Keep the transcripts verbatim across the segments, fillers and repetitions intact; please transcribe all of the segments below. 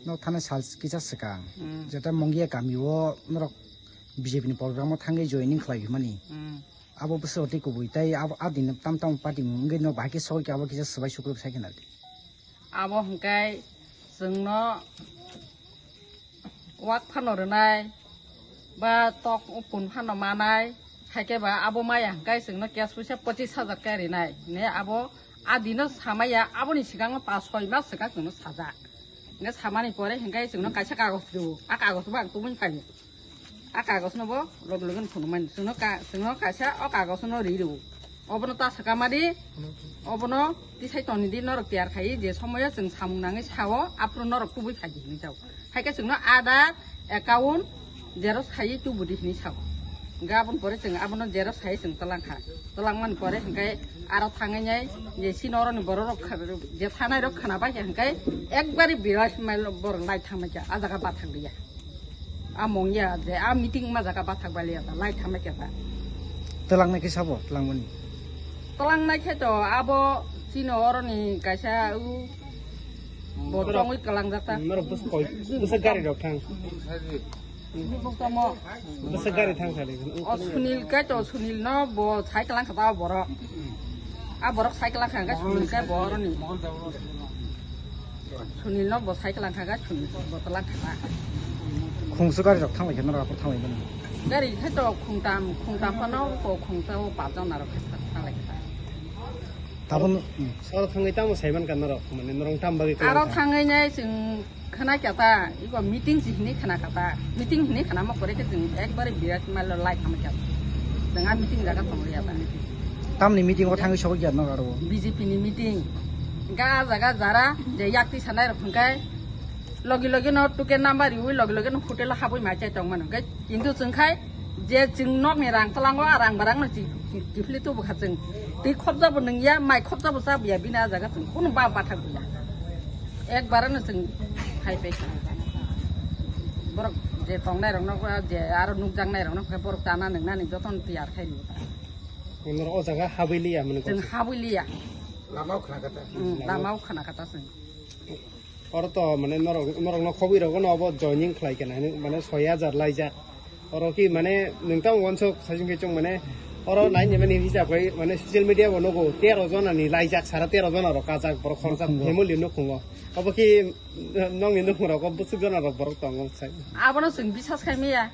No thana sal kisa swkang, hmm, jeta Mongia kami o norok B J P ni program o thangwi joining khlai mani. Hmm. Abo bwswk tei kubui tei abo, a din tam tam party wngwi no bahai khe sogwi khe abo kisa swbai sukruk sai khe nadi. Abo hwnkhe chwngno wak phano rwnai, ba tok pun phano manai, haikhe ba abo maya hwnkhe chwngno cash puisa pochis hajar khe rinai. Ne abo a dino samaya, aboni swkangno pas soi mas swkang chwngno sajak. Hwnkhe samani pore hwnkhe chwngno kaisa kagoj rwo, a kagoj bo ang tubui phaio. A kagoj no bo log logi no phunukmani. Chwngno ka-, chwngno kaisa o kagoj no ri rwo. Obono ta swkama di, obono tisai toni di, norok tiyar khai je somoyo chwng samung nangwi sao, aphuru norok tubui phaidi hinwi jao. Haikhe chwngno Aadhaar, account, xerox khai tubudi hinwi sao. Hwnkhe aboni pore chwng abono xerox khai chwng twlang kha. Twlang mani pore hwnkhe aro thangwi nai je chini oroni borok rok kha-, je thanai rok khna bai khe hwnkhe ekbari birat mail borok lai thangma khe a jaga bathang liya. A mongya je a meeting ma jaga bathak baliya ta lai thamai khe ta. Twlangnai khe sabo, twlangmani. Twlangnai khe to abo chini oroni kaisa u bo tongwi twlangjak ta. Norok bwswk koi, bwswk gari rok thang. Bwswk gari thang sali. O Sunil kai to, Sunil no bo sai twlang kha ta borok. A borok cycle wngkha hwnkhe Sunil khe bo oroni. Sunil no bo cycle wngkha hwnkhe Sunil bo twlang kha. Khungsu gari rok thanglai khe norok aphuru thanglai mani. Gari khe to khungtam, khungtam phano ko khungsa o pajon narok khe thanglai kha. Tabun, hmm. Oro thangwi tamo saiman ka norok, mane norok tam bagwi kwlai aro kha. Thangwi nai chwng Khna kya ta, iko meeting si hini khna kata, meeting hini khna ma kore khe chwng ekbare birat mal lo lai khama kya. Chwng a meeting jaga tong ya ta. Tamni meeting o thangwi sogwi kya no aro? B J P ni meeting. Ga jaga jara je yakti sanai rok hwnkhe logi logi no tuke number riwi logi logi no hotel o habwi ma chai tong mano. Hwnkhe kintu chwng khai je chwng nokni rang twlango, a rang barang no chi-, chi-, chifli tubu kha chwng. Twi khopjabo nung ya, mai khopjabo cha ya, bini a jaga chwng kunu ba bathak ya. Ekbar no chwng khai pai kha. Borok je tongnai rok no, je aro nukjaknai rok no khe borok chana nungnani jotono tiyar khai rw. Norok o jaga habwi liya mane chwng kok. Habwi liya. Lama o khna kata. Hmm, lama o khna kata chwng. Oro to mane norok, norok no khobwi rogo no obo joining khlai kena hinwi mane soi hajar laijak. Oro ki mane nwng tamo wansuk saichung khe chwng mane oro nai ni mani hisab khai mane social media bo nugo tero jona ni laijak sara tero jona rok kajak borok khoroksa family nukhungo. Obo ki nokni nukhung rogo bwswk jona rok borok tongo sai. Abono chwng bisas khai maya.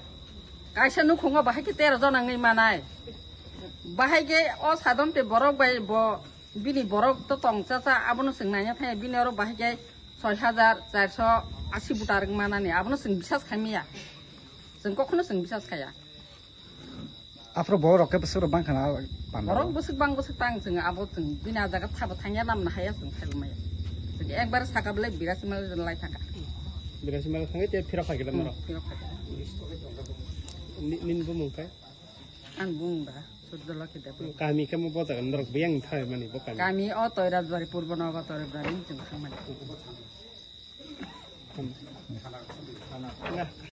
Kaisa nukhungo bahai khe tero jona wngwi manai. Bahai khe o sadon te borok bai bo Bini borok to tong cha cha, abono chwng naina thangya, bini oro bahai khe soi hajar charso asi butar wng manani, abono chwng bisas khai maya. Chwng kokhono chwng bisas khaya. Aphuru borok rok khe bwswk rok bang khana panda. Borok bwswk bang bwswk tang chwng abo chwng bini a jaga thabo thangya namna haya chwng khai maya. Chwng ekbar saka belai birasi mal lai thangkha. Birasi mal thangwi te phirok khai khe Hmm, maro. Phirok khai khe. Ni, nini bumung khai? Ang bumung da. Surjolokhi Debbarma. Kami khe mo bo jaga norok biyang thai mani bo kami. Kami o Toirajbari, Purbo Nogo Toirajbari chwng thangmani. Hmm.